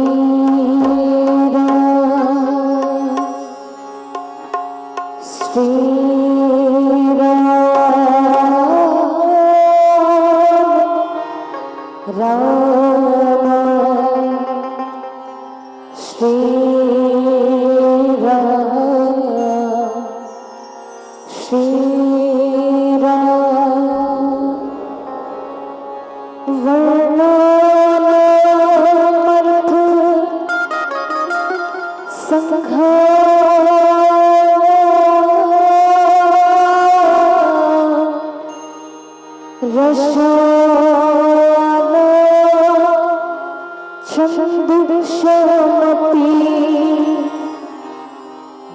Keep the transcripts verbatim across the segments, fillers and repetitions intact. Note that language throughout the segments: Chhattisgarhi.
श्री राम, श्री राम, राम, श्री राम, श्री राम। वर्णानामर्थसंघाः रसानां छन्दोऽयमपि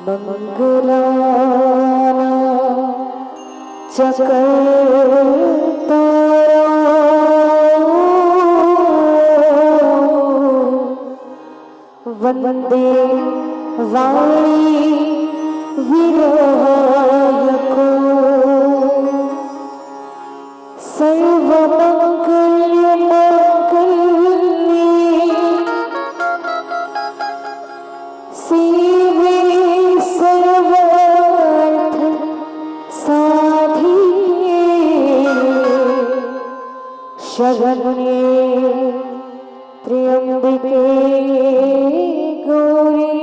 मङ्गलानां च कर्ता। वन्दे वाणी विहारिको। सर्वमङ्गलमाङ्गल्ये शिवे सर्वार्थ साधिके शरण्ये त्र्यम्बिके गौरी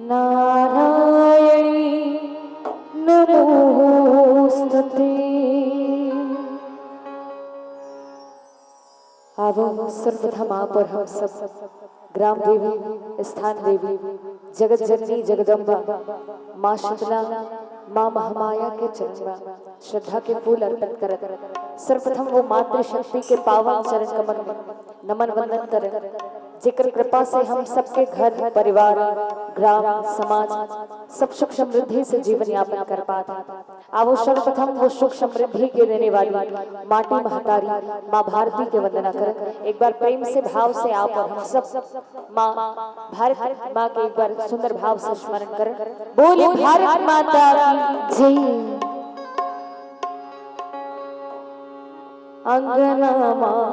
नारायणी नमोस्तुते। आवो सर्वप्रथम आप और हम सब ग्राम देवी, स्थान देवी, जगत जननी जगदम्बा माँ शीतला, माँ महामाया के चरण में श्रद्धा के फूल अर्पित करत सर्वप्रथम वो मातृशक्ति के पावन चरण कमल में नमन वंदन करन, जेकर कृपा से हम सबके घर, परिवार, ग्राम, समाज सब सुख समृद्धि से जीवन यापन कर पात हैं। आवो सर्वप्रथम वो सुख समृद्धि के देने वाली माटी महतारी माँ भारती के वंदना करन। एक बार प्रेम से, भाव से आप और हम सब माँ भारत माँ के एक बार सुंदर भाव से स्मरण करन। बोले भारत माता की जय। अंगना माँ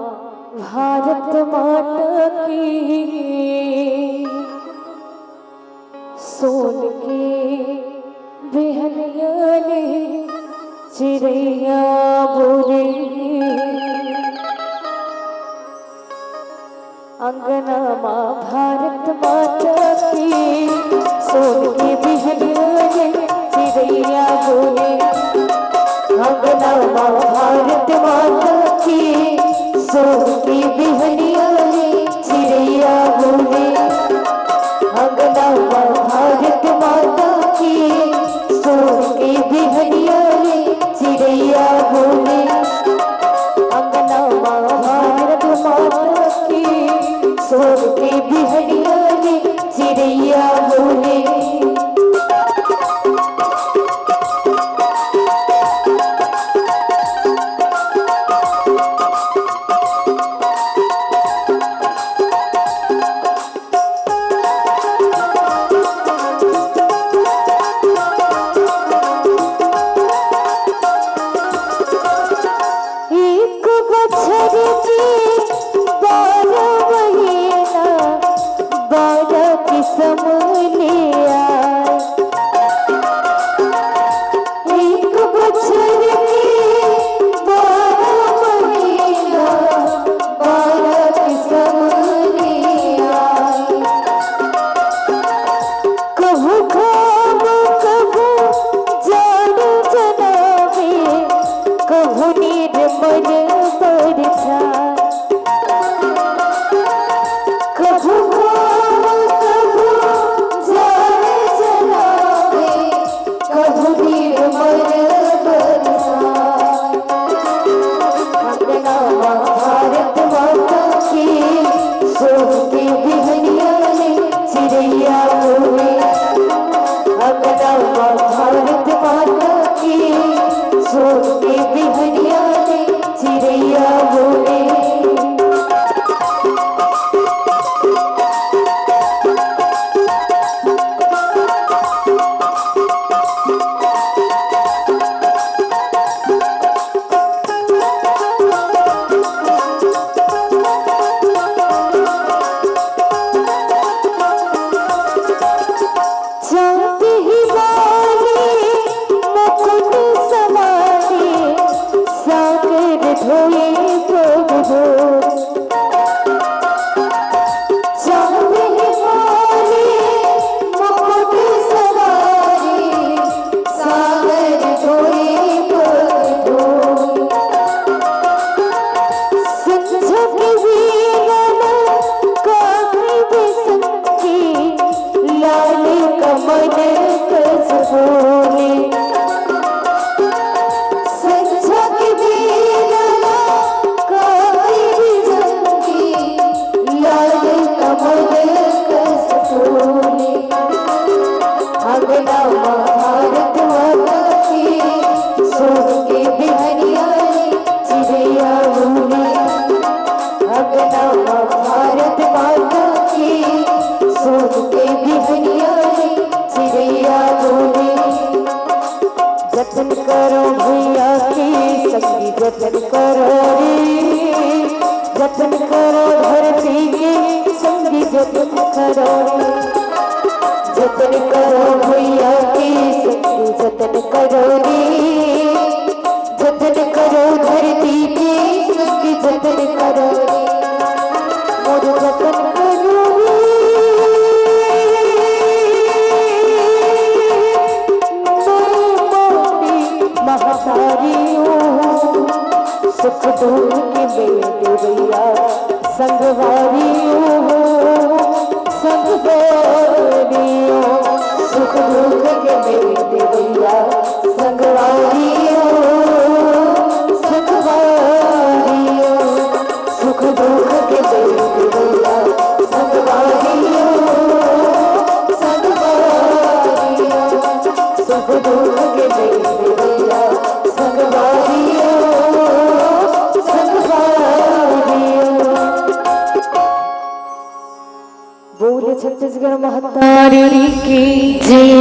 भारत माता की, सोन के बिहनिया ले चिरैया बोले। अंगना माँ भारत माता की, सोन के बिहनिया ले चिरैया बोले। अंगना माँ भारत माता की, सोन के बिहनिया ले चिरैया बोले। अंगना माँ भारत माता की, सोन के बिहनिया ले चिरैया बोले। अंगना माँ भारत माता की, सोन के बिहनिया ले चिरैया बोले। एक बछर के बारह महीना, बारह किसम ले आय। एक बछर के बारह महीना, बारह किसम ले आय। कहूँ घाम, कहूँ जाड़ जनावे, कहूँ निर्मल बरसात। के मेरे देवैया संगवारी हो, संगवारी हो। सुख दुख के मेरे देवैया संगवारी हो, संगवारी हो। सुख दुख के मेरे देवैया संगवारी हो, संगवारी हो। सुख दुख के मेरे देवैया संगवारी हो, संगवारी हो। बोल छत्तीसगढ़ महतारी की जय।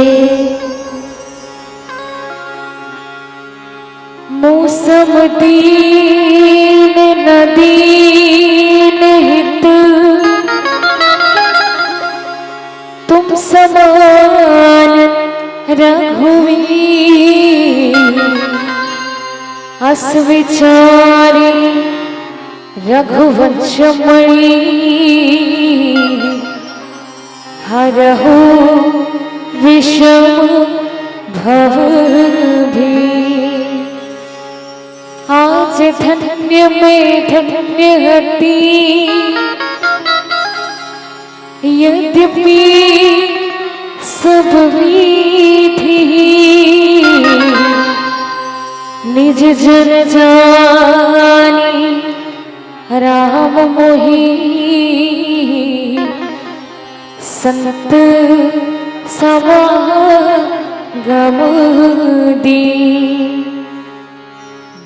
मौसम दीन न दीन हित, तुम समान रघुवीर। अस विचारी रघुवंश मणि, हरहु विषम भव भी। आज धन्य में धन्य हती, यद्यपि सब विधि निज जन जानी, राम मोहि संत समागम दीन।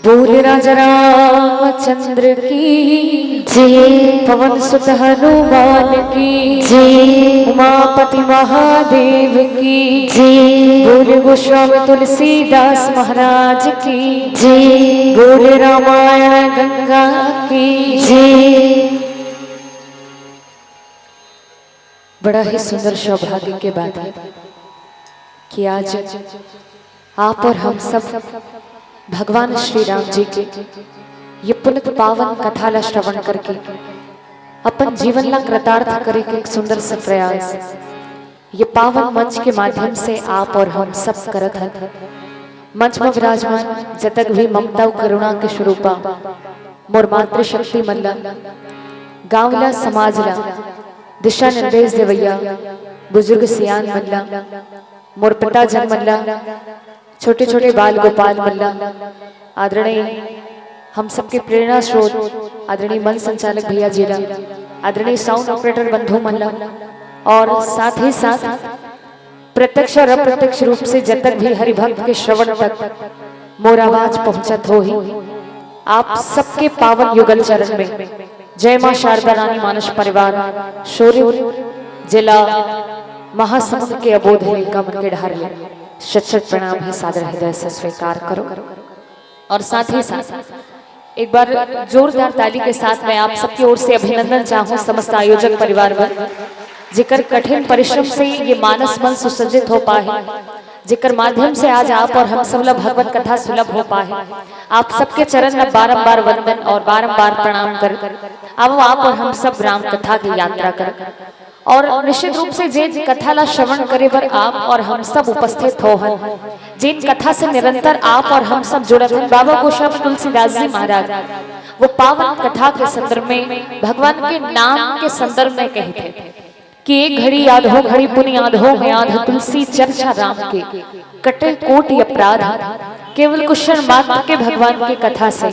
बोल राजा रामचंद्र की जय। पवन सुत हनुमान की जय। उमापति महादेव की जय। बोल गोस्वामी तुलसीदास महाराज की जय। बोल रामायण गंगा की जय। बड़ा ही सुंदर सौभाग्य के बात है कि आज आप और हम सब भगवान श्री राम जी के ये पुनित पावन कथा ला श्रवण करके अपन जीवन ला कृतार्थ करे के एक सुंदर सा प्रयास ये पावन मंच के माध्यम से आप और हम सब करत हन। मंच में विराजमान जतक भी ममता अउ करुणा के स्वरूपा मोर मातृशक्ति मन ला, गांव ला, समाज ला दिशा निर्देश देवैया बुजुर्ग सियान मन ला, मोर पिताजन मन ला, छोटे छोटे बाल गोपाल मन ला, आदरणीय हम सबके प्रेरणा स्रोत आदरणीय मंच संचालक भैया जी ला, आदरणीय साउंड ऑपरेटर बंधु मन ला, और साथ ही साथ प्रत्यक्ष और अप्रत्यक्ष रूप से जतक भी हरिभक्त के श्रवण तक मोर आवाज पहुंचत होही, आप सबके पावन युगल चरण में जय मां शारदा रानी मानस परिवार, शोरी जिला महासमुंद के अबोध लइका मन के डहर ले शत शत प्रणाम हे, सादर हृदय से स्वीकार करो। और साथ ही साथ एक बार जोरदार ताली के साथ मैं आप सबकी ओर से अभिनंदन चाहूं समस्त आयोजक परिवार बर, जेकर कठिन परिश्रम से ये मानस मंच सुसज्जित हो पाए, जेकर माध्यम से आज आप और हम सब ला भगवत कथा सुलभ हो पाए। आप सबके चरण ला बारंबार वंदन और बारंबार प्रणाम कर, अब आप और हम सब राम कथा की यात्रा कर। और निश्चित रूप से जेन कथा ला श्रवण करे बर आप और हम सब उपस्थित हो हन, जेन कथा से निरंतर आप और हम सब जुड़त हन, बाबा गोस्वामी तुलसीदास जी महाराज वो पावन कथा के संदर्भ में भगवान के नाम के संदर्भ में कहे थे कि एक घड़ी आधो घड़ी पुनि आधो में आध, तुलसी चर्चा राम के कटे कोटि अपराध। केवल कुछ क्षण मात्र के भगवान की कथा से,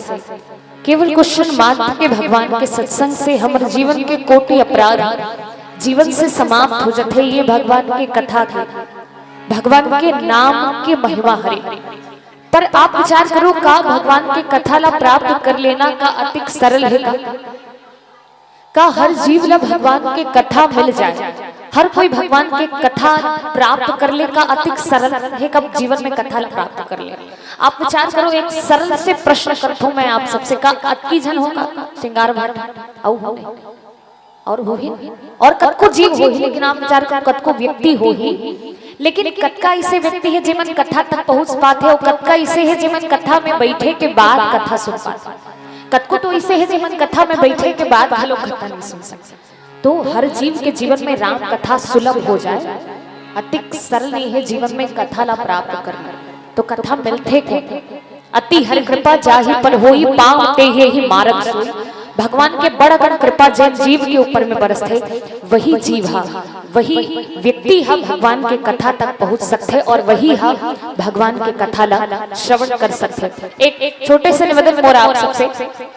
केवल कुछ क्षण मात्र के भगवान के सत्संग से हमर जीवन के कोटि अपराध जीवन से समाप्त हो जाते। ये भगवान के कथा के, भगवान के नाम के महिमा हरे। पर आप विचार करो, का भगवान के कथा ला प्राप्त कर लेना का अतिक सरल हे का? का हर जीव ला भगवान के कथा मिल जाए, हर कोई भगवान के कथा प्राप्त कर ले, का अतिक सरल हे का जीवन में कथा ला प्राप्त कर ले? आप विचार करो, एक सरल से प्रश्न करथो मैं आप सबसे, का अतकी झन हो का श्रृंगार भाट? अउ हो नहीं, और होही, और कतको जीव होही, लेकिन आप विचार करो, कतको व्यक्ति होही, लेकिन कतका ऐसे व्यक्ति हे जेमन कथा तक पहुंच पाथे, और कतका ऐसे हे जेमन कथा में बैठे के बाद कथा सुन पाथे। कतको तो ऐसे हे जेमन कथा में बैठे के बाद घलो कथा नहीं सुन सकते। तो हर जीव के जीवन में राम कथा सुलभ हो जाए, अतिक सरल नहीं हे जीवन में कथा ला प्राप्त करना। तो कथा मिलथे को अति हर कृपा जाहि पर होई, पाँव ते हे ही मारग सोई। भगवान के बड़ अकन कृपा जेन जीव के ऊपर में बरसथे, वही जीव ह, वही व्यक्ति ह भगवान के कथा तक पहुंच सकथे और वही ह भगवान के कथा ला श्रवण कर सकथे। एक, एक छोटे से निवेदन मोर आप सबसे,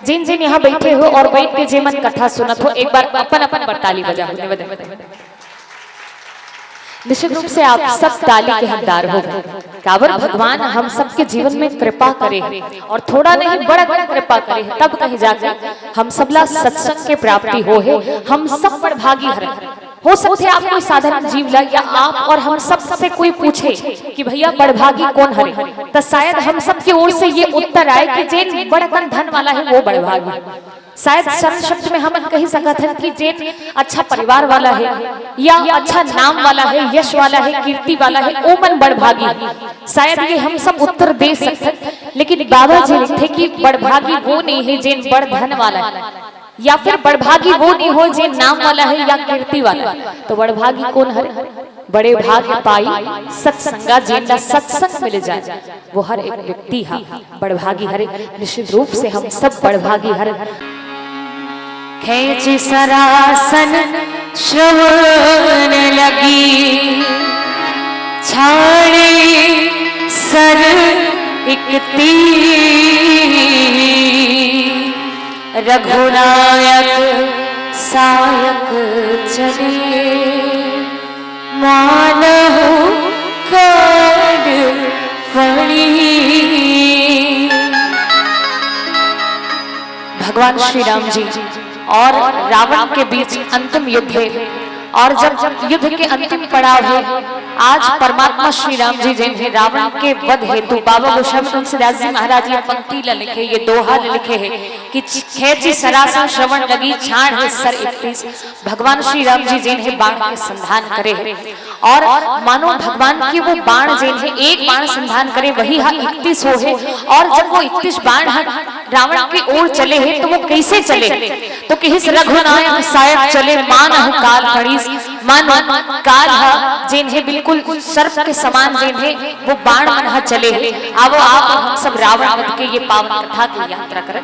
जिन जिन यहाँ बैठे हो और बैठ के जे मन कथा सुनत हो, एक बार अपन अपन बर ताली बजाओ। निवेदन, निश्चित रूप से आप सब ताली के हकदार हो। काबर भगवान हम सबके जीवन में कृपा करे हे और थोड़ा नहीं, बड़ अकन कृपा करे हे, तब कहीं जाके हम सबला सत्संग के प्राप्ति हो हे। हम सब बड़भागी हरे। हो सकथे आप कोई साधारण जीव ला, या आप और हम सब से कोई पूछे कि भैया बड़भागी कोन हरे, त शायद हम सब के ओर से ये उत्तर आए कि जेन बड़ अकन धन वाला हे वो बड़भागी। शायद सरल शब्द में हमन कहि सकत हन कि जेन अच्छा परिवार वाला हे, या अच्छा नाम वाला हे, यश वाला हे, कीर्ति वाला हे, ओ मन बड़भागी हे। शायद ये हम सब उत्तर दे सकथन, लेकिन बाबा जी लिखथे कि बड़भागी वो नहीं हे जेन बड़ धन वाला हे, या फिर बड़भागी वो नहीं हो जेन नाम वाला हे या कीर्ति वाला हे। तो बड़भागी कोन हरे? बड़े भाग पाई सत्संगा, जेन ला सत्संग मिल जाए, वो हर एक व्यक्ति ह बड़भागी हरे। निश्चित रूप से हम सब बड़भागी हरे। खेंचि सरासन श्रवण लगी, छाड़े सर इकतीस। रघुनायक सायक चले, मानहु काल फणी। भगवान श्री राम जी और रावण के बीच अंतिम युद्ध हे, और जब युद्ध के अंतिम पड़ाव हे, आज परमात्मा श्री राम जी जेन हे रावण के वध हेतु बाबा गोस्वामी तुलसीदास जी महाराज ये पंक्ति ला लिखे, ये दोहा ला लिखे हे कि खेंचि सरासन श्रवण लगी, छाड़े सर इकतीस। भगवान श्री राम जी जेन हे बाण के संधान करे हे, और मानो भगवान के वो बाण जेन हे, एक बाण संधान करे, वही ह इकतीस हो हे। और जब वो इकतीस बाण ह रावण के ओर चले हे, तो वो कैसे चले? तो किहिस रघुनायक सायक चले, मानहु काल फणीस। मानो काल ह जेन हे बिल्कुल सर्प के समान जेन हे, वो बाण मन ह चले हे। आवो आप और हम सब रावण वध के ये पावन कथा की यात्रा करन।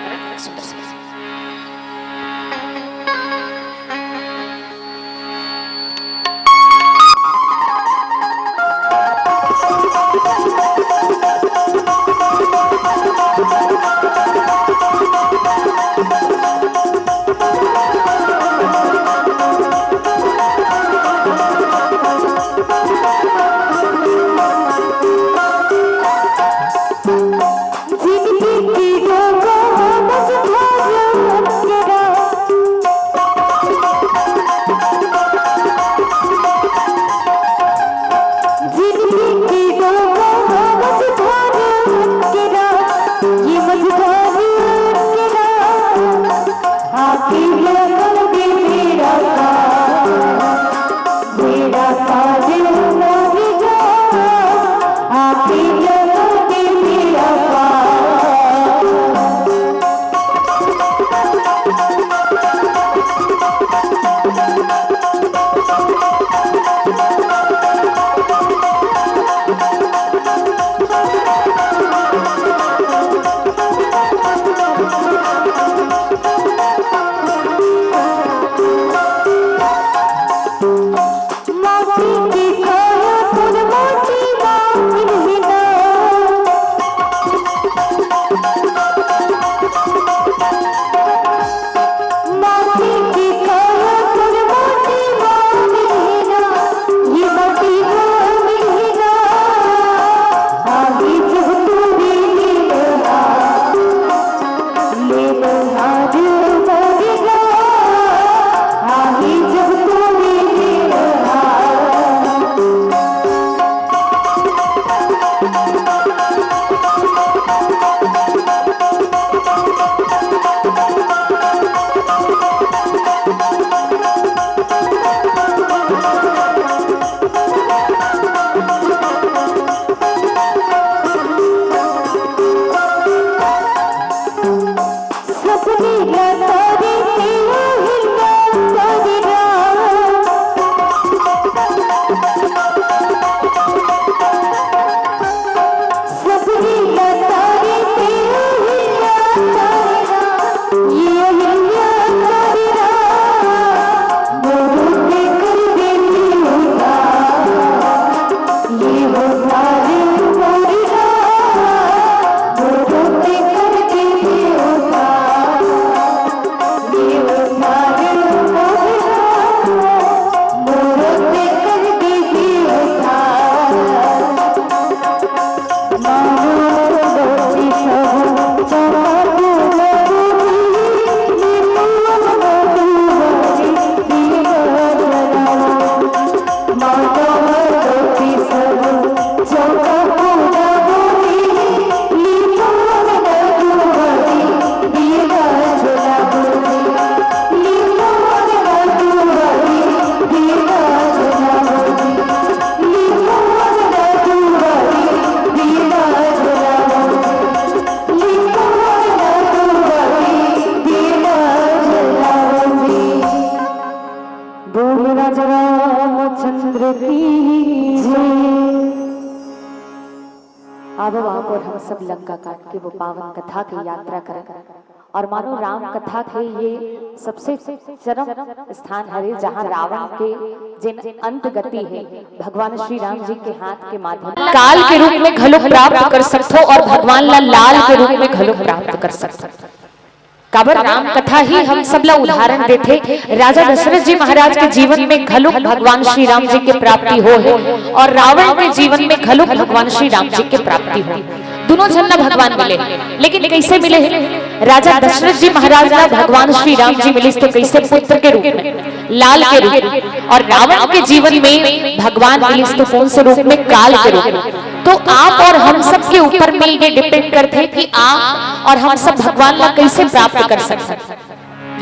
वो आप और हम सब लंका कांड के वो पावन कथा के यात्रा करन और मानो राम कथा के ये सबसे चरम स्थान हरे, जहाँ रावण के जेन अंत गति हे, भगवान श्री राम जी के हाथ के माध्यम काल के रूप में घलो प्राप्त कर सकथो और भगवान ला लाल के रूप में घलो प्राप्त कर सकथो। काबर राम कथा ही हम सब ला उदाहरण देथे। राजा दशरथ जी महाराज के जीवन में घलो भगवान श्री राम जी के प्राप्ति हो हे और रावण के जीवन में घलो भगवान श्री राम जी के प्राप्ति हो। दोनों झन ला भगवान मिले, लेकिन कैसे मिले हे? राजा दशरथ जी महाराज ला भगवान श्री राम जी मिलिस तो कैसे? पुत्र के रूप में, लाल के रूप में, और रावण के जीवन में भगवान मिलिस तो कौन से रूप में? काल के रूप में। तो आप और हम सब के ऊपर में ये डिपेंड करथे कि आप और हम सब भगवान ला कैसे प्राप्त कर सकथन।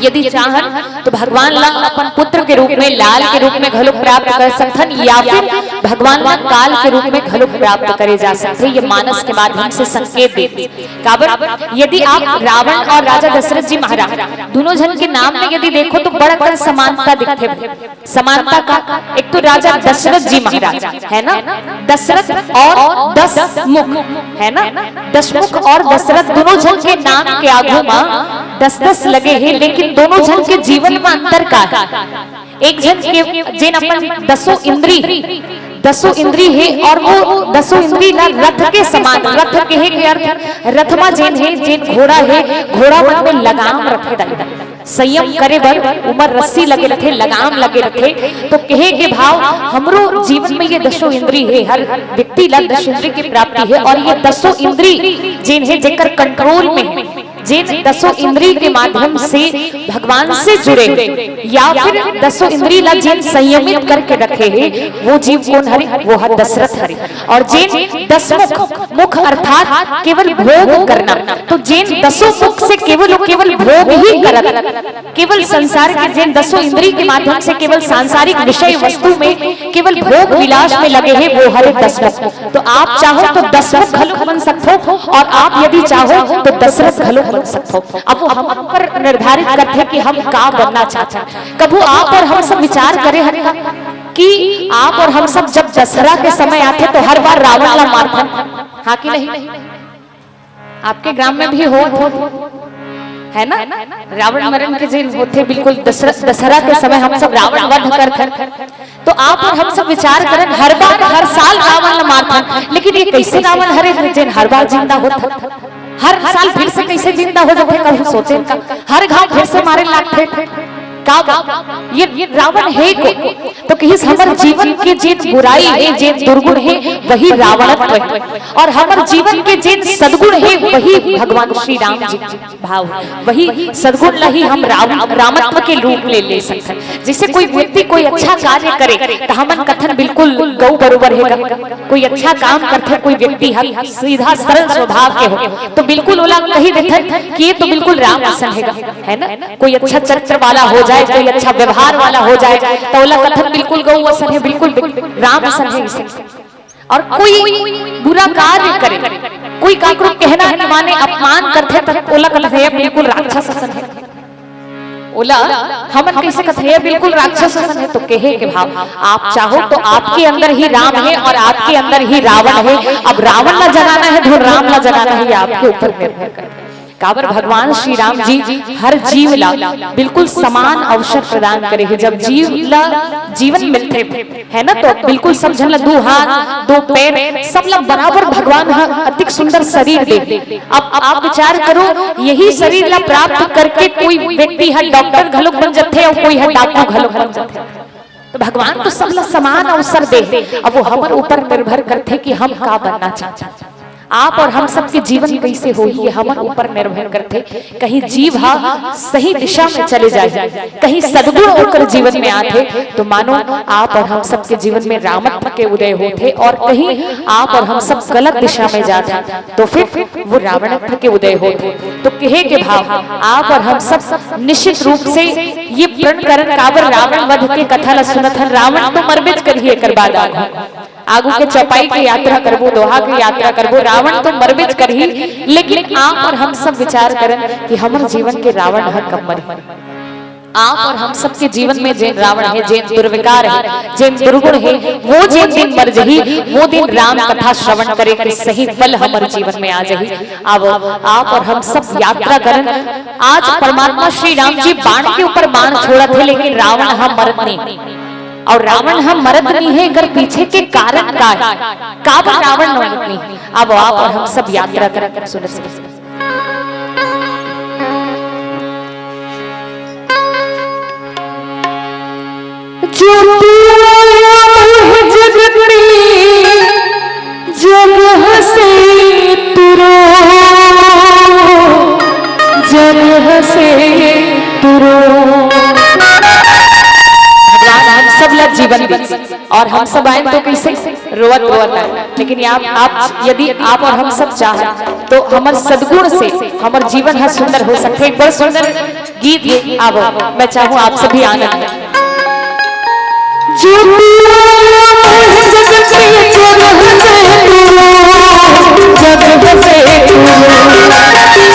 यदि चाहन तो भगवान ला अपन पुत्र के रूप में, लाल के रूप में घलो प्राप्त कर सकथन, या फिर भगवान ला काल के रूप में घलो प्राप्त करे जा सकथे। ये मानस के माध्यम से संकेत देथे। काबर, यदि आप रावण और राजा दशरथ जी महाराज दोनों झन के नाम में यदि देखो तो बड़ अकन समानता दिखथे। समानता का, एक तो राजा दशरथ जी महाराज है ना, दशरथ और दस मुख है ना, दशमुख और दशरथ दोनों झन के नाम के आगू मा दस दस लगे हे, लेकिन दोनों झन के जीवन में अंतर का हे? एक झन के जेन अपन दसों इंद्री, दसों इंद्री हे और वो दसों इंद्री ला रथ के समान, रथ कहे के अर्थ रथ मा जेन हे, जेन घोड़ा हे, घोड़ा मन में लगाम रथे दाई। संयम करे बर उमर रस्सी लगे रथे, लगाम लगे रथे। तो कहे के भाव, हमरो जीवन में ये दसों इंद्री हे, हर व्यक्ति ला दस इंद्री की प्राप्ति हे और ये दसों इंद्री जेन हे जेकर कंट्रोल में हे, जेन दसों इंद्री के माध्यम से भगवान से जुड़े हे या फिर दसों इंद्री ला जेन संयमित करके रखे हे, वो जीव कौन हरे? वो हर दशरथ हरे। और जेन दस मुख, मुख अर्थात केवल भोग करना, तो जेन दसों मुख से केवल, केवल भोग ही करत, केवल संसार के जेन दसों इंद्री के माध्यम से केवल सांसारिक विषय वस्तु में, केवल भोग विलास में लगे हे, वो हरे दस मुख। तो आप चाहो तो दस मुख घलो बन सकथो और आप यदि चाहो तो दशरथ घलो बन सकथो। अब वो हमर ऊपर निर्धारित करथे कि हम का बनना चाहथन। कभू आप और हम सब विचार करे हन का कि आप और हम सब जब दशहरा के समय आथे तो हर बार रावण ला मारथन, हाँ कि नहीं? आपके ग्राम में भी होत हो, है ना? रावण मरण के दिन होथे, बिल्कुल दशरथ, दशहरा के समय हम सब रावण वध करथन। तो आप और हम सब विचार करन, हर बार, हर साल रावण ला मारथन, लेकिन ये कैसे रावण हरे जेन हर बार जिंदा होथे? हर साल फिर से कैसे जिंदा हो जाथे? कभू सोचेन का? हर घाव फिर से मारे लागथे। का बात? ये, ये रावण हे को? तो कहिस, हमर जीवन के जेन बुराई हे, जेन दुर्गुण हे, वही रावणत्व हे, और हमर जीवन के जेन सदगुण हे, वही भगवान श्री राम जी भाव हे। वही सदगुण ला ही हम राम, रामत्व के रूप ले, ले सकथन। जैसे कोई व्यक्ति कोई अच्छा कार्य करे, तो हमन कथन बिल्कुल गऊ बरोबर हे गा। कोई अच्छा काम करथे कोई व्यक्ति ह, सीधा सरल स्वभाव के हो, तो बिल्कुल ओला कही देथन कि ये तो बिल्कुल राम असन हे गा, है ना? कोई अच्छा चरित्र वाला हो जाए, कोई अच्छा व्यवहार वाला हो जाए, तो ओला कथन बिल्कुल गऊ असन हे, बिल्कुल, बिल्कुल राम असन हे, इसे। और कोई बुरा कार्य करे, कोई काकरो कहना नहीं माने, अपमान करथे, त ओला कथन हे बिल्कुल राक्षस असन हे। ओला हमन कैसे कथन हे बिल्कुल राक्षस असन हे? तो कहे के भाव, आप चाहो तो आपके अंदर ही राम हे और आपके अंदर ही रावण हे। अब रावण ला जगाना हे, धुन राम ला जगाना हे, ये आपके ऊपर निर्भर करे। काबर भगवान श्री राम जी हर जीव ला बिल्कुल समान अवसर प्रदान करे हे। जब जीव ला जीवन मिलथे, है ना, तो बिल्कुल सब झन ला दो हाथ, दो पैर, सब ला बराबर भगवान ह अतिक सुंदर शरीर दे। अब आप विचार करो, यही शरीर ला प्राप्त करके कोई व्यक्ति ह डॉक्टर घलोक बन जाथे और कोई ह डाकू घलोक बन जाथे। तो भगवान तो सब ला समान अवसर दे, अब वो हमर ऊपर निर्भर करथे कि हम का बनना चाहथन। आप और हम सबके जीवन कैसे होही, ये हमर ऊपर निर्भर करथे। कहीं जीव हा सही दिशा में चले जाए, कहीं सदगुण ओकर जीवन में आथे, तो मानो आप और हम सबके जीवन में रामत्व के उदय होथे, और कहीं आप और हम सब गलत दिशा में जाथन, तो फिर वो रावणत्व के उदय होथे। तो कहे के भाव, आप और हम सब निश्चित रूप से ये प्रण करन, काबर रावण वध के कथा ला सुनत हन, रावण तो मरबेच करही, एकर बाद आगू आगू के चौपाई के यात्रा करबो, दोहा के यात्रा करबो, रावण तो मरबेच करही, लेकिन आप और हम सब विचार करन कि हमर जीवन के रावण ह कब मरही। आप और हम सबके जीवन में जेन रावण हे, जेन दुर्विकार हे, जेन दुर्गुण हे, वो जेन दिन मर जही, वो दिन राम कथा श्रवण करे के सही फल हमर जीवन में आ जही। अब आप और हम सब यात्रा करन। आज परमात्मा श्री राम जी बाण के ऊपर बाण छोड़त हे, लेकिन रावण ह मरत नहीं। और रावण ह मरत नहीं हे, एकर पीछे के कारण का हे? काबर रावण मरत नहीं हे? अब आप और हम सब यात्रा करन। सुन सकते। जो तू आया मोह जगत में, जग हसे तुरो, जग हसे तुरो। भगवान हम सब ला जीवन दे, और हम सब आए तो कैसे रोवत रोवत आए, लेकिन आप, आप यदि आप और हम सब चाहें तो हमर सद्गुण से हमर जीवन ह सुंदर हो सकथे। एक बड़ सुंदर गीत हे, आवो, मैं चाहूँ आप सभी आनंद लें। जो तू आया मोह जगत में, जग हसे तुरो, जग हसे तुरो।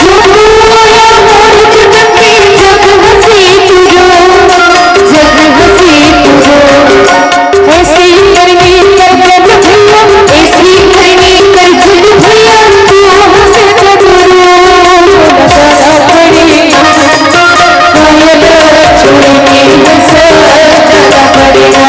जो तू आया मोह जगत में, जग हसे तुरो, जग हसे तुरो। ऐसी करनी कर जग भैया, ऐसी करनी कर जग भैया, तू हमसे न डरो, न डरना पड़े, कायल छोड़ के हंस जाना पड़ेगा।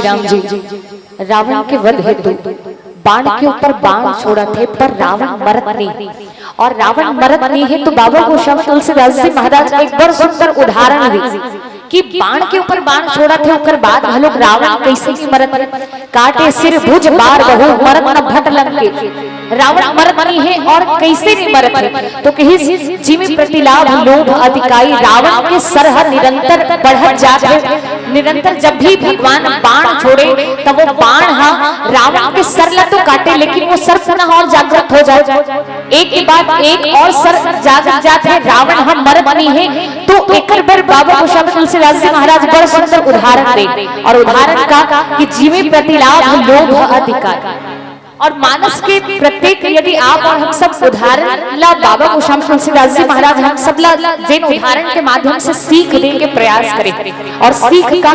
राम जी रावण के वध हेतु बाण के ऊपर बाण छोड़त हे, पर रावण मरत नहीं। और रावण मरत नहीं हे, तो बाबा गोस्वामी तुलसीदास जी महाराज एक बड़ सुंदर उदाहरण दी कि बाण के ऊपर बाण छोड़त हे, ओकर बाद घलोक रावण कैसे नहीं मरत हे। काटे सिर भुज बार बहु, मरत न भट लंकेश। रावण मरत नहीं हे और कैसे नहीं मरत हे, तो कहिस, "जिमि प्रतिलाभ लोभ अति काई।" रावण के सर ह निरंतर बढ़त जात हे। निरंतर जब भी भगवान बाण छोड़े, तब वो बाण ह रावण के सर ला तो काटे, लेकिन वो सर पुनः और जागृत हो जाए, एक के बाद एक और सर जागत जात हे। रावण ह मरत नहीं हे, तो एकर बर बाबा गोस्वामी तुलसीदास जी महाराज बड़ सुंदर उदाहरण दे। और उदाहरण का कि "जिमि प्रतिलाभ लोभ अति काई।" और मानस के प्रत्येक यदि आप और हम सब उदाहरण ला, बाबा गोस्वामी तुलसीदास जी महाराज हम सब ला जेन उदाहरण के माध्यम से सीख दे के प्रयास करें, और सीख का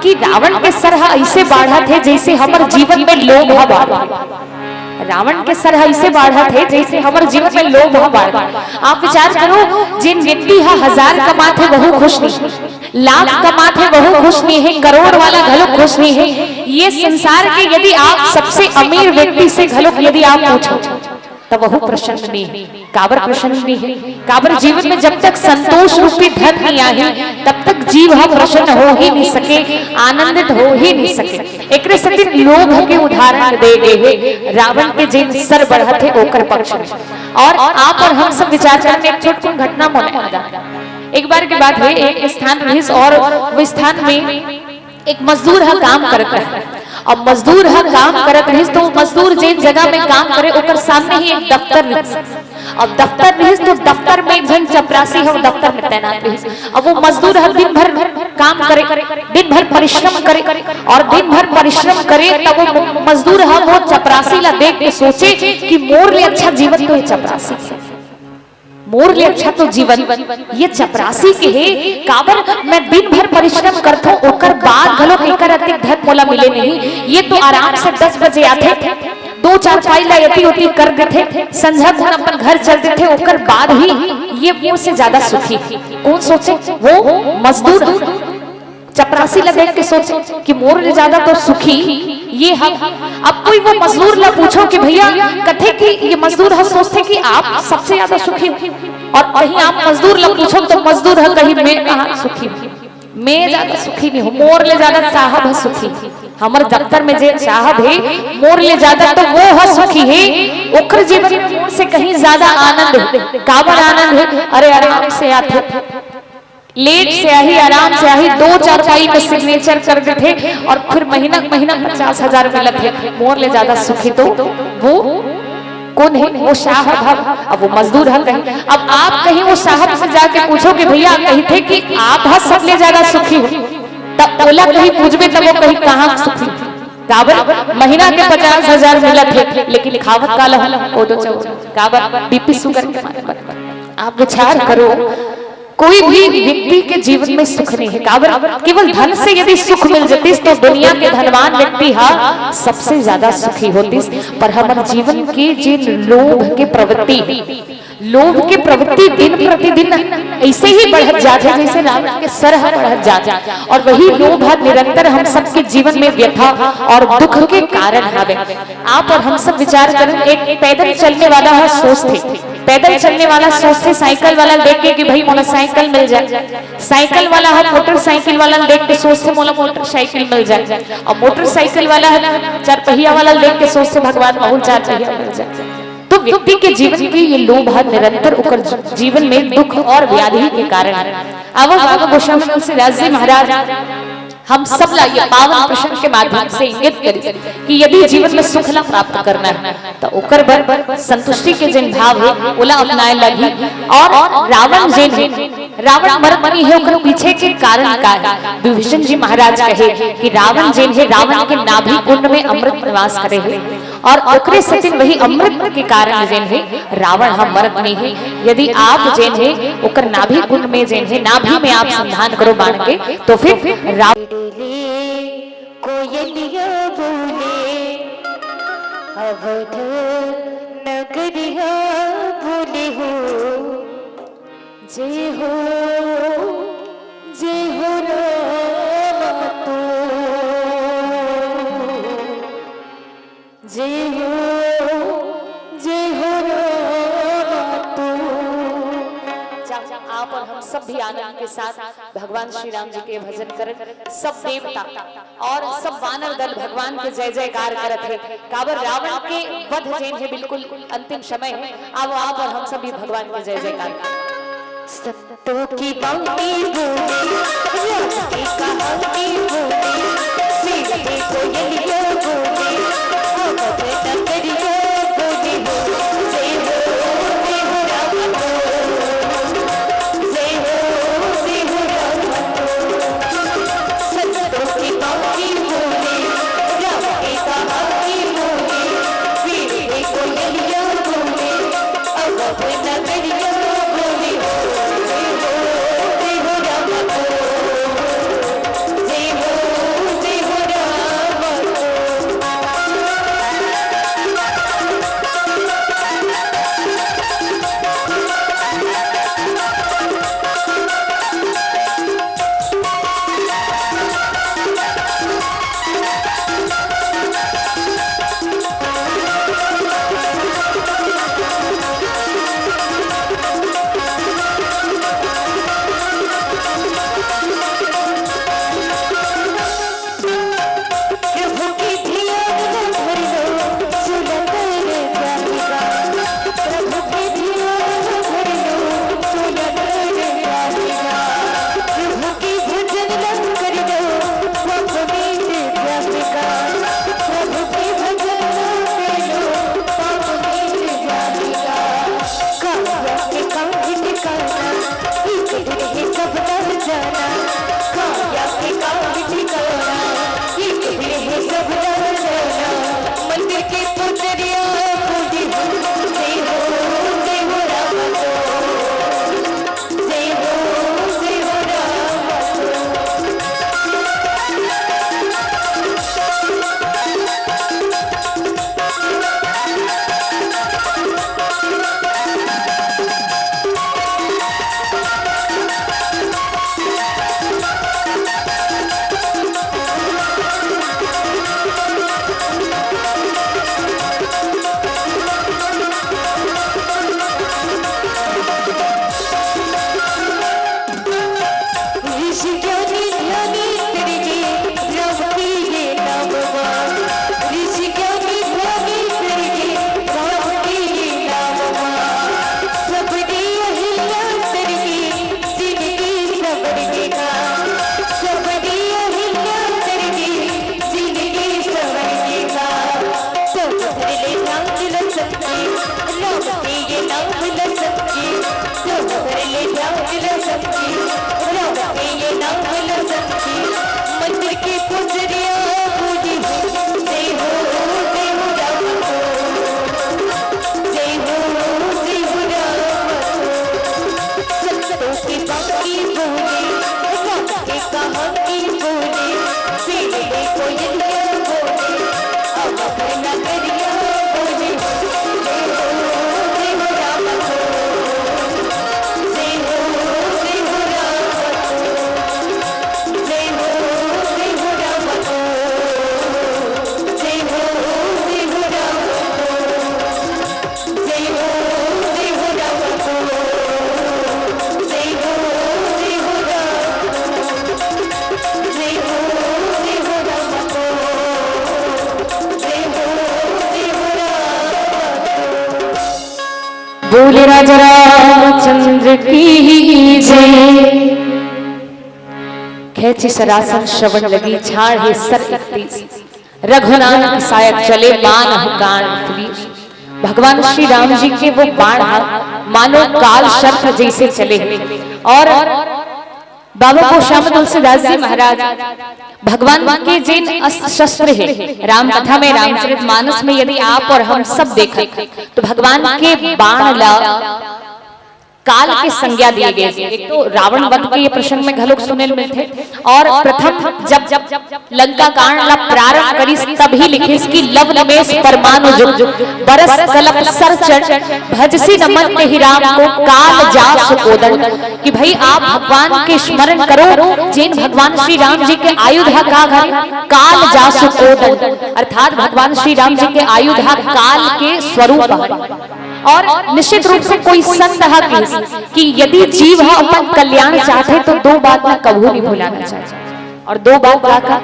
कि रावण के सर ह ऐसे बाढ़त हे जैसे हमर जीवन में लोभ ह बाढ़त हे। रावण के सर ह ऐसे बाढ़त हे जैसे हमर जीवन में लोभ ह बाढ़त हे। आप विचार करो, जेन व्यक्ति ह हजार कमात हे वहू खुश नहीं, लाख कमात हे वहू खुश नहीं हे, करोड़ वाला घलो खुश नहीं हे। ये संसार के यदि आप सबसे अमीर व्यक्ति से घलो यदि आप पूछो, तो वहू प्रसन्न नहीं हे। काबर प्रसन्न नहीं हे? काबर जीवन में जब तक संतोष रूपी धन नहीं आही, तब तक जीव ह प्रसन्न हो ही नहीं सके, आनंदित हो ही नहीं सके। एकरे सेती लोभ के उदाहरण दे गे हे, रावण के जेन सर बढ़त हे ओकर पक्ष में। और आप और हम सब विचार करने एक छोटकुन घटना मोला याद आ। एक बार के बात हे, एक स्थान रहिस और वो स्थान में एक मजदूर ह काम करत रहे। अब मजदूर ह काम करत रहिस, तो वो मजदूर जेन जगह में काम करे, ओकर सामने ही एक दफ्तर रहिस। अब दफ्तर रहिस, तो दफ्तर में एक झन चपरासी ह, वो दफ्तर में तैनात रहिस। अब वो मजदूर ह दिन भर काम करे, दिन भर परिश्रम करे, और दिन भर परिश्रम करे, तब वो मजदूर ह वो चपरासी ला देख के सोचे कि मोर ले अच्छा जीवन तो ये चपरासी हे। मोर ले अच्छा तो जीवन ये चपरासी के हे। काबर मैं दिन भर परिश्रम करथों, ओकर बाद घलो एकर अतिक धन मोला मिले नहीं। ये तो आराम से दस बजे आथे, दो चार फाइल ला एती ओती कर देथे, संझा कुन अपन घर चल देथे, ओकर बाद ही ये मोर से ज्यादा सुखी। कौन सोचे? वो मजदूर। चपरासी ला देख के सोचे कि मोर ले ज्यादा तो सुखी ये ह। अब कोई वो मजदूर ला पूछो कि भैया, कथे कि ये मजदूर ह सोचथे कि आप सबसे ज्यादा सुखी हो, और कहीं आप मजदूर ला पूछो तो मजदूर ह कही, "मैं कहाँ सुखी हूँ, मैं ज्यादा सुखी नहीं हूँ, मोर ले ज्यादा साहब ह सुखी हे। हमर दफ्तर में जे साहब हे, मोर ले ज्यादा तो वो ह सुखी हे, ओकर जीवन में मोर से कहीं ज्यादा आनंद हे।" काबर आनंद हे? अरे, आराम से आथे, लेट से आही, आराम से आही, दो चार फाइल में सिग्नेचर कर देथे और फिर महीना महीना पचास हजार मिलत हे। मोर ले ज्यादा सुखी तो वो कौन हे? वो साहब ह। अब वो मजदूर ह कहीं। अब आप कहीं वो साहब से जाके पूछो कि भैया, कहिथे कि आप ह सबले ज्यादा सुखी हो, तब ओला कहीं पूछबे, तब वो कही, "कहाँ सुखी?" काबर महीना के पचास हजार मिलत हे, लेकिन खावत काला हो, ओ तो चौरा। काबर? बीपी सुगर के मारे। आप विचार करो, कोई भी व्यक्ति के जीवन में सुख नहीं हे। काबर? केवल धन से यदि सुख मिल जतिस तो दुनिया के धनवान व्यक्ति ह सबसे ज्यादा सुखी होतिस। पर हमर जीवन के जेन लोभ के प्रवृत्ति, लोभ के प्रवृत्ति दिन प्रतिदिन ऐसे ही बढ़त जात हे, जैसे रावण के सर ह बढ़त जात हे। और वही लोभ ह निरंतर हम सबके जीवन में व्यथा और दुख के कारण हवे। आप और हम सब विचार करें, एक पैदल चलने वाला ह सोचथे, पैदल चलने वाला सोचथे साइकिल वाला देख के कि भाई, मोला साइकिल मिल जाए। साइकिल वाला ह मोटरसाइकिल वाला देख के सोचथे, "मोला मोटरसाइकिल मिल जाए।" और मोटरसाइकिल वाला ह चार पहिया वाला देख के सोचथे, "भगवान, मोला चार पहिया मिल जाए।" तो व्यक्ति के जीवन के ये लोभ ह निरंतर ओकर जीवन में दुख और व्याधि के कारण हे। आवो बाबा गोस्वामी तुलसीदास जी महाराज हम सब ला ये पावन प्रसंग के माध्यम से इंगित करी कि यदि जीवन में सुख ला प्राप्त करना हे, तो ओकर बर संतुष्टि के जेन भाव हे, ओला अपनाए लगही। और रावण जेन हे, रावण मरत नहीं हे, ओकर पीछे के कारण का हे? विभीषण जी महाराज कहे कि रावण जेन हे, रावण के नाभि कुंड में अमृत निवास करे हे, और ओकरे सेती वही अमृत के कारण जेन हे, रावण ह मरत नहीं हे। यदि आप जेन हे, ओकर नाभि कुंड में जेन हे, नाभि में आप संधान करो बाण के, तो फिर रावण कोयलिया बोले, अवध नगरिया बोले हो। जय हो, जय हो राम तू। जय हो, जय हो राम तू। जाओ, आप और हम सब भी आनंद के साथ भगवान श्री राम जी के भजन करन। सब देवता और सब वानर दल भगवान के जय जयकार करत हे। काबर रावण के वध जेन हे, बिल्कुल अंतिम समय हे। आओ, आप और हम सब भी भगवान के जय जयकार करन। संतों की बांकी बोले, राम की कहानी बोले, मीठे कोयलिया बोले, अवध नगरिया बोले हो, जय हो, जय हो राम को, जय हो, जय हो राम को। संतों की बांकी बोले, राम की कहानी बोले, मीठे कोयलिया बोले, अवध नगरिया बोले हो, जय हो, जय हो राम को, जय हो, जय हो राम को। प्रभु की ध्यान में धर लो, सुलग जाएगा। प्रभु की ध्यान में धर लो, सुलग जाएगा। प्रभु की भजन न कर लो, पाप मिट जाएगा। प्रभु की भजन न कर लो, पाप मिट जाएगा। काया के काम ही ठिकाना, एक दिन है सब दर जाना। काया के काम ही ठिकाना, एक दिन है सब दर जाना। मंदिर के पुजरिया पूजी हो, जय हो, जय हो राम को। जय हो, जय हो राम। ऋषि ज्ञानी ध्यानी तेरे ये राम के ये नाम मा। ऋषि ज्ञानी ध्यानी तेरे ये राम के ये नाम मा। सबरी अहिल्या तेरे ये जिंदगी संवर देगा। सबरी अहिल्या तेरे ये जिंदगी संवर देगा। तो तेरे ले नाम दिल सच्ची, राम के ये नाम दिल सच्ची। तो तेरे ले नाम दिल सच्ची, राम के ये नाम दिल सच्ची। मंदिर की पुजरिया पूजी हो, जय हो, जय हो राम को। जय हो, जय हो राम को। संतों की बांकी बोले, राम के कहानी बोले, सीधे कोयलिया बोले, अवध नगरिया बोले। जय हो, जय हो राम को। जय हो, जय हो राम को। जय हो, जय हो राम को। जय हो, जय हो राम को। जय हो, जय हो राम को। जय हो, जय हो राम को। जय हो, जय हो राम को। जय हो, जय हो राम को। बोले राजा रामचंद्र की जय। खेची सरासन श्रवण लगी, झाड़ हे सर इकतीस। रघुनाथ सहायक चले, मानव कांड पुलिस। भगवान श्री राम जी के वो बाण हा, मानो काल सर्प जैसे चले। और बाबा गोस्वामी तुलसीदास जी महाराज भगवान के जिन अस्त्र शस्त्र हे, राम कथा में, रामचरित मानस में यदि आप और हम सब देखें, तो भगवान के बाण ला काल के संज्ञा दिए गए। एक तो रावण वध के ये प्रसंग में घलोक सुने ल मिलथे, और प्रथम जब, जब लंका कांड ला प्रारंभ करिस, तभी लिखिस कि लव निमेष परमाणु जुग, बरस कलप सर चंड, भजसी नमन तेहि राम को, काल जासु कोदंड। कि भाई, आप भगवान के स्मरण करो, जेन भगवान श्री राम जी के आयुध ह का हरे, काल जासु कोदंड, अर्थात भगवान श्री राम जी के आयुध ह काल के स्वरूप हरे। और निश्चित रूप से कोई संत ह कहिस कि यदि जीव ह अपन कल्याण चाहथे, तो दो बात ला कभू नहीं भुलाना चाहिए। और दो बात का, का?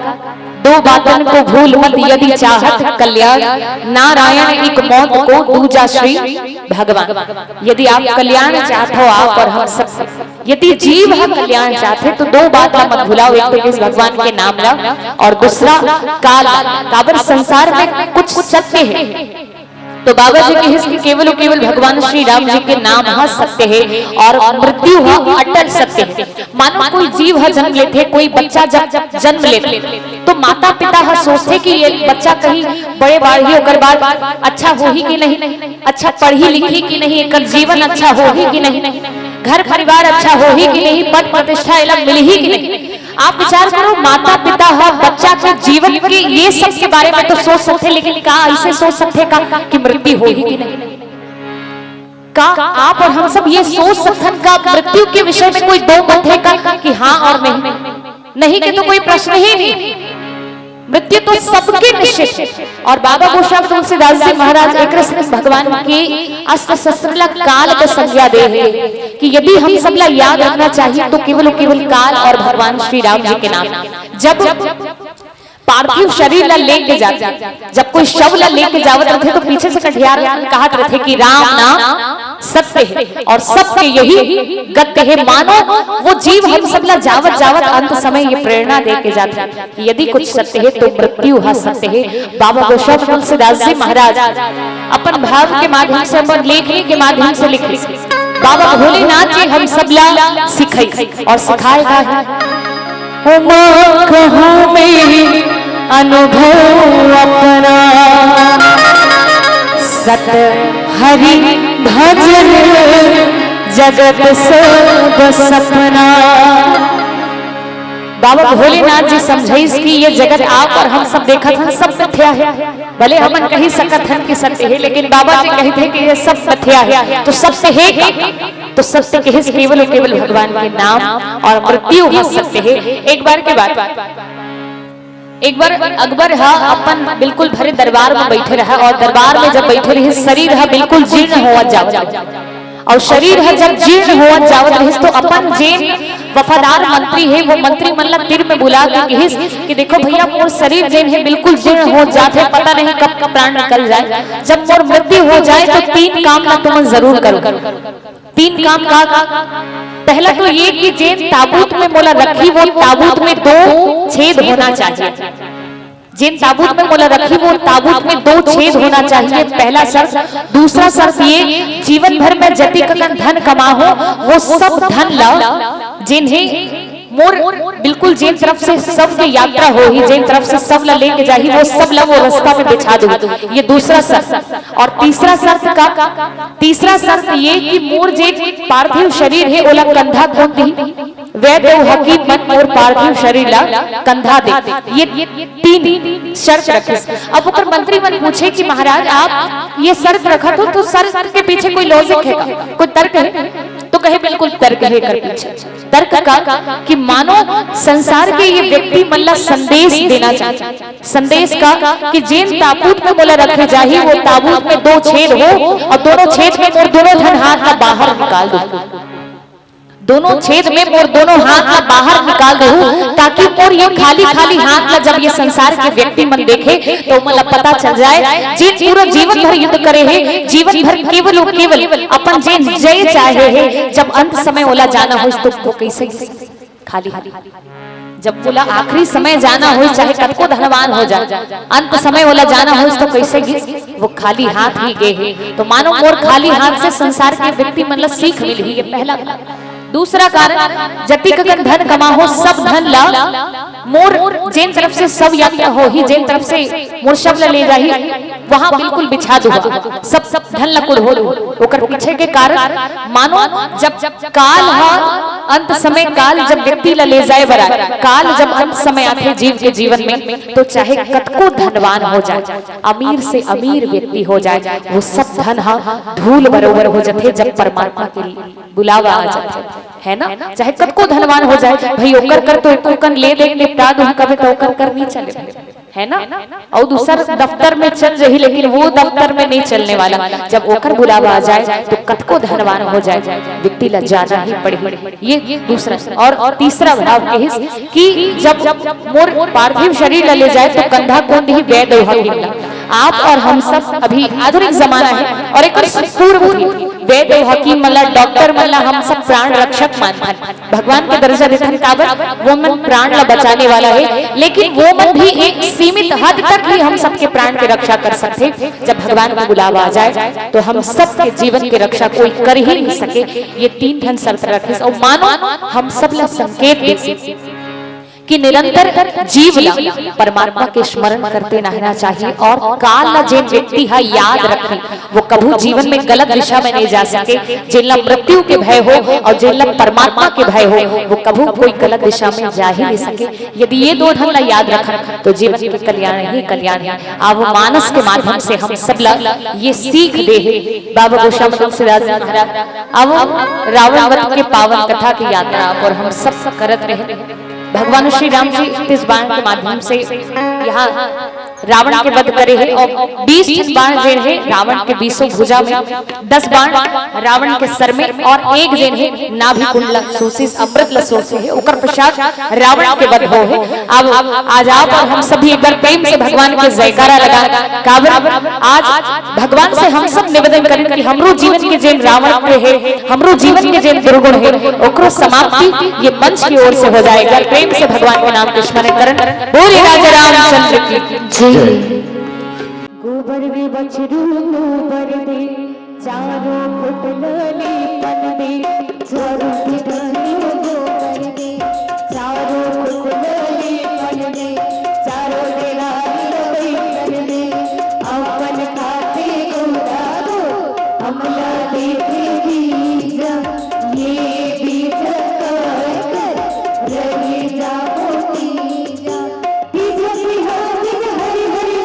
दो बातन को भूल मत यदि चाहत कल्याण, नारायण एक मौत को दूजा श्री भगवान। यदि आप कल्याण चाहत हो, आप और हम सब, यदि जीव ह कल्याण चाहथे, तो दो बात ला मत भुलाओ। एक तो किस भगवान के नाम ला, और दूसरा काल। काबर संसार में कुछ सत्य है, तो बाबा जी कहिस कि केवल और केवल भगवान श्री राम जी के नाम ह सत्य है और मृत्यु ह अटल सत्य है। मानो कोई जीव ह जन्म लेथे, कोई बच्चा जब जन्म लेथे, तो माता पिता ह सोचथे कि ये बच्चा कहीं बड़े बाढ़ही, ओकर बाद अच्छा होही कि नहीं, अच्छा पढ़ही लिखही कि नहीं, एकर जीवन अच्छा होही कि नहीं, घर परिवार अच्छा होही कि नहीं, पद प्रतिष्ठा एला मिलही कि नहीं। आप विचार करो, माता पिता ह बच्चा के जीवन के ये सब के बारे में तो सोच सकथे, लेकिन का ऐसे सोच सकथे का कि मृत्यु होही कि नहीं? का आप और हम सब ये सोच सकथन का मृत्यु के विषय में कोई दो मत है का कि हाँ और नहीं? नहीं के तो कोई प्रश्न ही नहीं। मृत्यु तो सबके निश्चित है। और बाबा गोस्वामी तुलसीदास जी महाराज एक कृष्ण भगवान के अस्त्र शस्त्र ला काल का संज्ञा दे हैं कि यदि हम सब ला याद रखना चाहिए, तो केवल, केवल काल और भगवान श्री राम जी के नाम। जब पार्थिव शरीर ला लेके जाथे, जब कोई शव ला लेके जावत रथे, तो पीछे से कटिहार कहत रथे कि राम नाम सत्य है और सत्य यही गत्य है। मानो वो जीव हम सब ला जावत, जावत अंत समय ये प्रेरणा दे के जाथे कि यदि कुछ सत्य है, तो मृत्यु ह सत्य है। बाबा गोस्वामी तुलसीदास जी महाराज अपन भाव के माध्यम से, अपन लेखनी के माध्यम से लिखे, बाबा भोलेनाथ जी हम सब ला सिखाई और सिखाए का है। उमा कहूँ में अनुभव अपना, सत हरि भजन जगत सब सपना। बाबा भोलेनाथ जी समझाइस कि ये जगत आप और हम सब देखत हन, सब मिथ्या है। भले हमन कही सकत हन कि सत्य है, लेकिन बाबा जी कहिथे कि ये सब मिथ्या है, तो सत्य है का? तो सत्य कहिस केवल और केवल भगवान के नाम, और मृत्यु ह सत्य है। एक बार के बात, एक बार अकबर ह अपन बिल्कुल भरे दरबार में बैठे रहा, और दरबार में जब बैठे रहे, शरीर ह बिल्कुल जीर्ण होवत जावत रहे। और शरीर ह जब जीर्ण होवत जावत रहिस, तो अपन जेन वफादार मंत्री है, वो मंत्री मन ला तीर में बुला के कहिस कि देखो भैया, मोर शरीर जेन है बिल्कुल जीर्ण हो जात है, पता नहीं कब प्राण निकल जाए। जब मोर मृत्यु हो जाए, तो तीन काम ला तुमन जरूर करो। तीन काम का? पहला तो ये कि जेन ताबूत में मोला रखही, वो ताबूत में दो छेद होना चाहिए। जेन ताबूत में मोला रखही, वो ताबूत में दो छेद होना चाहिए, पहला शर्त। दूसरा शर्त ये, जीवन भर मैं जतिक अकन धन कमाहूँ, वो सब धन ला, जेन हे मोर बिल्कुल जेन तरफ से शव के यात्रा होही, जेन तरफ से शव ला लेके जाही, वो सब ला वो रास्ता में बिछा दूँ। ये दूसरा शर्त। और तीसरा शर्त का? तीसरा शर्त ये कि मोर जे पार्थिव शरीर है, ओला कंधा कोन दिही? वैद्य अउ हकीम मन मोर पार्थिव शरीर ला कंधा दे। ये तीन शर्त रखिस। अब ओकर मंत्री मन पूछे कि महाराज, आप ये शर्त रखत हो, तो शर्त के पीछे कोई logic है का, कोई तर्क है? तो कहे, बिल्कुल तर्क है एकर पीछे। तर्क का? कि मानो संसार के ये व्यक्ति मन ला संदेश देना चाहिए। संदेश का? कि जेन ताबूत में मोला रखे जाही, वो ताबूत में दो छेद हो और दोनों छेद में मोर दोनों ठन हाथ ला बाहर निकाल दो। दोनों छेद में मोर दोनों हाथ ला बाहर निकाल दहू, ताकि मोर ये खाली खाली हाथ ला जब ये संसार के व्यक्ति मन देखे, तो ओमन ला पता चल जाए, जेन पूरा जीवन भर युद्ध करे हे, जीवन भर केवल अउ केवल अपन जेन जय चाहे हे, जब अंत समय ओला जाना होइस तो वो कैसे गिस? खाली हाथ। जब ओला आखिरी समय जाना होइस, चाहे कतको धनवान हो जाए, अंत समय ओला जाना होइस तो कैसे गिस? वो खाली हाथ ही गे हे। तो मानो मोर खाली हाथ से संसार के व्यक्ति मन ला सीख मिलही, ये पहला। दूसरा कारण, जतिक कन धन कमाहो, सब धन ला मोर जेन तरफ से शव यात्रा होही, जेन तरफ से मोर शव ला ले जाही, वहां बिल्कुल बिछा दूहा, सब सब धन ला कुढ़ो दू। ओकर पीछे के कारण, मानो जब काल हा अंत समय, काल जब व्यक्ति ला ले जाए बर आए, काल जब अंत समय आथे जीव के जीवन में, तो चाहे कतको धनवान हो जाए, अमीर से अमीर व्यक्ति हो जाए, वो सब धन हा धूल बरोबर हो जाथे जब परमात्मा के बुलावा आ जाथे, है ना? चाहे कतको धनवान हो जाए भाई, ओकर कर तो एको कन ले दे, निपटा दूं कबे, तो ओकर कर नहीं चले, है ना? अउ दूसर दफ्तर में चल जाही, लेकिन वो दफ्तर में नहीं चलने वाला। जब ओकर बुलावा आ जाए, तो कतको धनवान हो जाए, व्यक्ति ला जाना ही पड़ही। ये दूसरा। और तीसरा भाव कहिस कि जब मोर पार्थिव शरीर ला ले जाए, तो कंधा कोन दिही? वैद्य अउ हकीम ला। आप और हम सब अभी आधुनिक जमाना है, और एक पूर्व भी वैद्य अउ हकीम मन ला, डॉक्टर मन ला हम सब प्राण रक्षक मानथन, भगवान के दर्जा देथन। काबर? वो मन प्राण ला बचाने वाला है, लेकिन वो मन भी एक सीमित हद तक ही हम सबके प्राण के रक्षा कर सकथे। जब भगवान के बुलावा आ जाए, तो हम सबके जीवन के रक्षा कोई कर ही नहीं सके। ये तीन ठन शर्त रखिस, अउ मानो हम सब ला संकेत दे कि निरंतर जीव ला परमात्मा के स्मरण करते रहना चाहिए, और काल ला जेन व्यक्ति हा याद रखे, वो कभू जीवन में गलत दिशा में नहीं जा सके। जेन ला मृत्यु के भय हो और जेन ला परमात्मा के भय हो, वो कभू कोई गलत दिशा में जा ही नहीं सके। यदि ये दो ठन ला याद रखन, तो जीवन के कल्याण ही कल्याण है। अब मानस के माध्यम से हम सब ला ये सीख दे हे बाबा गोस्वामी तुलसीदास जी महाराज। अब रावण वध के पावन कथा की यात्रा पर हम सब करत रहे। भगवान श्री राम जी तीस बाण के माध्यम से यहाँ रावण के वध करे हे, और बीस ठन बाण जेन हे रावण के बीसों भुजा में, दस बाण रावण के सर में, और एक जेन हे नाभि कुंड ला सोसे, अमृत ला सोसे हे। ओकर पश्चात रावण के वध हो हे। अब आज आप और हम सभी एक बार प्रेम से भगवान के जयकारा लगा। काबर आज भगवान से हम सब निवेदन करें कि हमरो जीवन के जेन रावण के हे, हमरो जीवन के जेन दुर्गुण हे, ओकरो समाप्ति ये मंच की ओर से हो जाए। एक बार प्रेम से भगवान के नाम के स्मरण करन। बोले राजा रामचंद्र की जय। गोबर रे बछरू गोबर दे, चारों खुट ले पन दे, चारों खुट ले पन दे, चारों खुट ले पन दे, चारों दे लाल रवै कर दे, अपन खाते गोरा दो, हमला देखे बीजा, ये बीजा कर, रहे जाओ तीजा। बीजा की हाथ में हरी हरी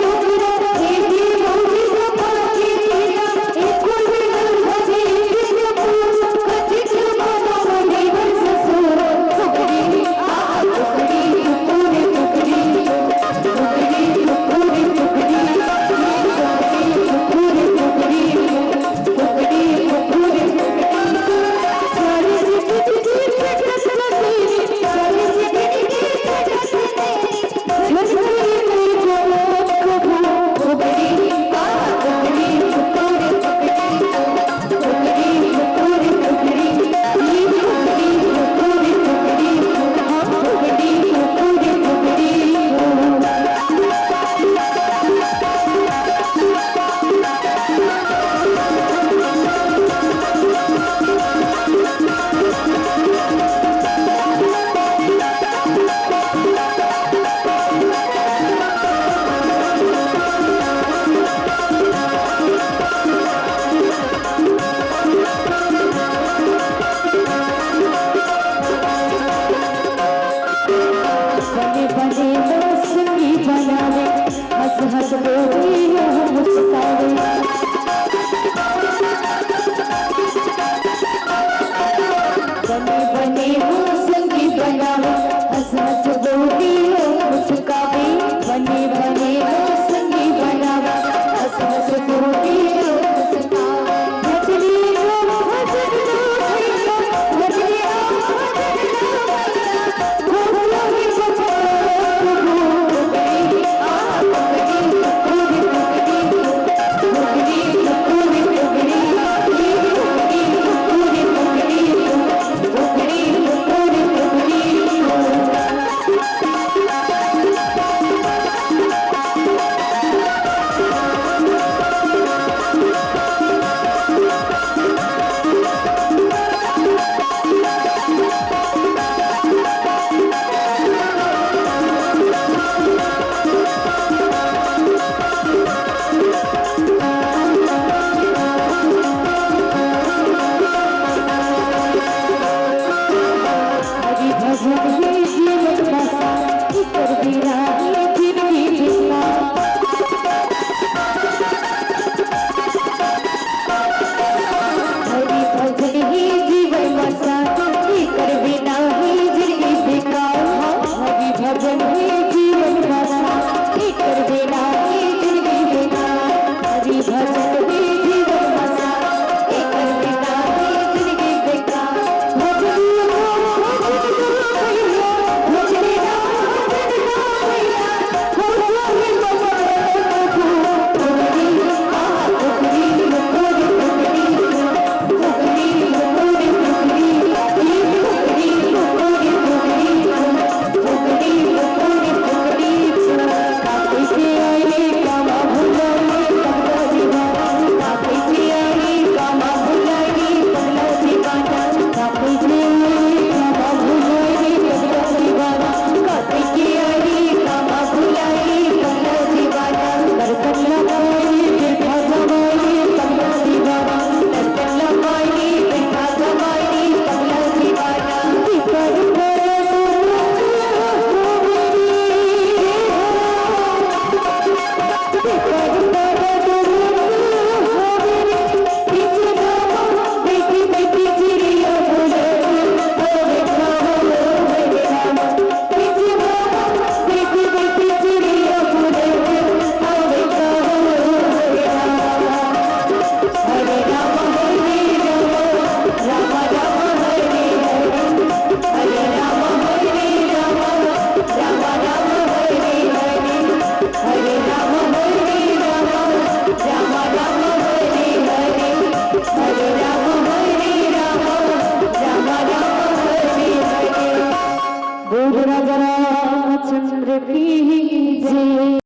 रामचंद्र की जय।